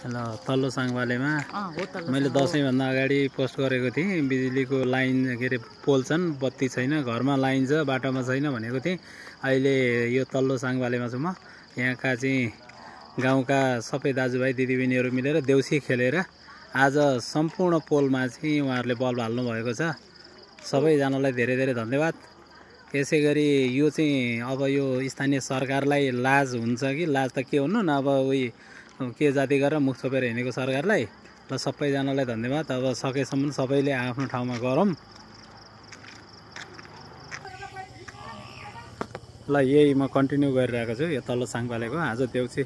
ल तल्लो साङबालेमा मैले दसैँभन्दा अगाडि पोस्ट गरेको थिएँ बिजुलीको लाइन के अरे पोल छन् बत्ती छैन घरमा लाइन छ बाटोमा छैन भनेको थिएँ। अहिले यो तल्लो साङबालेमा छु म। यहाँका चाहिँ गाउँका सबै दाजुभाइ दिदीबहिनीहरू मिलेर देउसी खेलेर आज सम्पूर्ण पोलमा चाहिँ उहाँहरूले बल्ब हाल्नु भएको छ। सबैजनालाई धेरै धेरै धन्यवाद। यसै गरी यो चाहिँ अब यो स्थानीय सरकारलाई लाज हुन्छ कि लाज त के हुनु न, अब उही के जाति गरेर मुख छोपेर हिँडेको सरकारलाई। ल सबैजनालाई धन्यवाद। अब सकेसम्म सबैले आफ्नो ठाउँमा गरौँ। ल यही म कन्टिन्यू गरिरहेको छु यो तल्लो साङपालेको। आज देउसी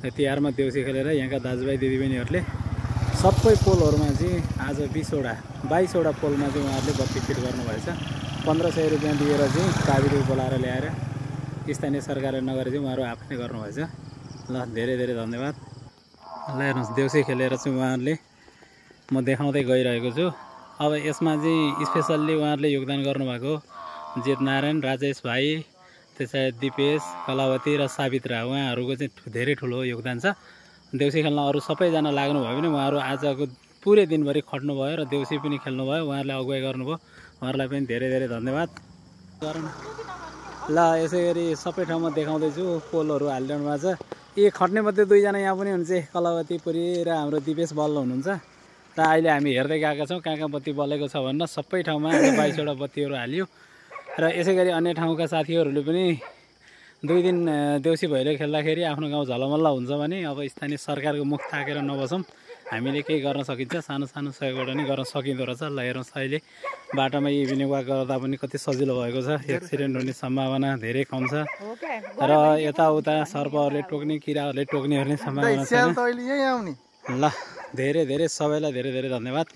तिहारमा देउसी खेलेर यहाँका दाजुभाइ दिदीबहिनीहरूले सबै पोलहरूमा चाहिँ आज 22वटा पोलमा चाहिँ उहाँहरूले बत्ती फिट गर्नुभएछ। 1500 रुपियाँ दिएर चाहिँ प्राविधिक बोलाएर ल्याएर स्थानीय सरकारले नगरे चाहिँ उहाँहरू आफैले गर्नुभएछ। ल धेरै धेरै धन्यवाद। ल हेर्नुहोस् देउसी खेलेर चाहिँ उहाँहरूले म देखाउँदै गइरहेको छु। अब यसमा चाहिँ स्पेसल्ली उहाँहरूले योगदान गर्नुभएको जित नारायण, राजेश भाइ, त्यसै दिपेश, कलावती र सावित्रा उहाँहरूको चाहिँ धेरै ठुलो योगदान छ। देउसी खेल्न अरू सबैजना लाग्नुभयो भने उहाँहरू आजको पुरै दिनभरि खट्नुभयो र देउसी पनि खेल्नुभयो। उहाँहरूले अगुवाई गर्नुभयो, उहाँहरूलाई पनि धेरै धेरै धन्यवाद। ल यसै गरी सबै ठाउँमा देखाउँदैछु पोलहरू हालिरहनु भएको छ। खट्ने मध्ये 2 जना यहाँ पनि हुनुहुन्छ, कलावती पुरी र हाम्रो दिपेश बल्ल हुनुहुन्छ। र अहिले हामी हेर्दै गएका छौँ कहाँ कहाँ बत्ती बलेको छ भनेर। सबै ठाउँमा 22वटा बत्तीहरू हालियो। र यसै गरी अन्य ठाउँका साथीहरूले पनि 2 दिन देउसी भैलो खेल्दाखेरि आफ्नो गाउँ झलमल्ल हुन्छ भने अब स्थानीय सरकारको मुख ताकेर नबसौँ, हामीले केही गर्न सकिन्छ। सानो सानो सहयोगबाट पनि गर्न सकिँदो रहेछ। ल हेर्नुहोस् अहिले बाटोमा इभिनिङ वाक गर्दा पनि कति सजिलो भएको छ। एक्सिडेन्ट हुने सम्भावना धेरै कम छ र यताउता सर्पहरूले टोक्ने किराहरूले टोक्नेहरूले सम्भावना छैन। ल धेरै धेरै सबैलाई धेरै धेरै धन्यवाद।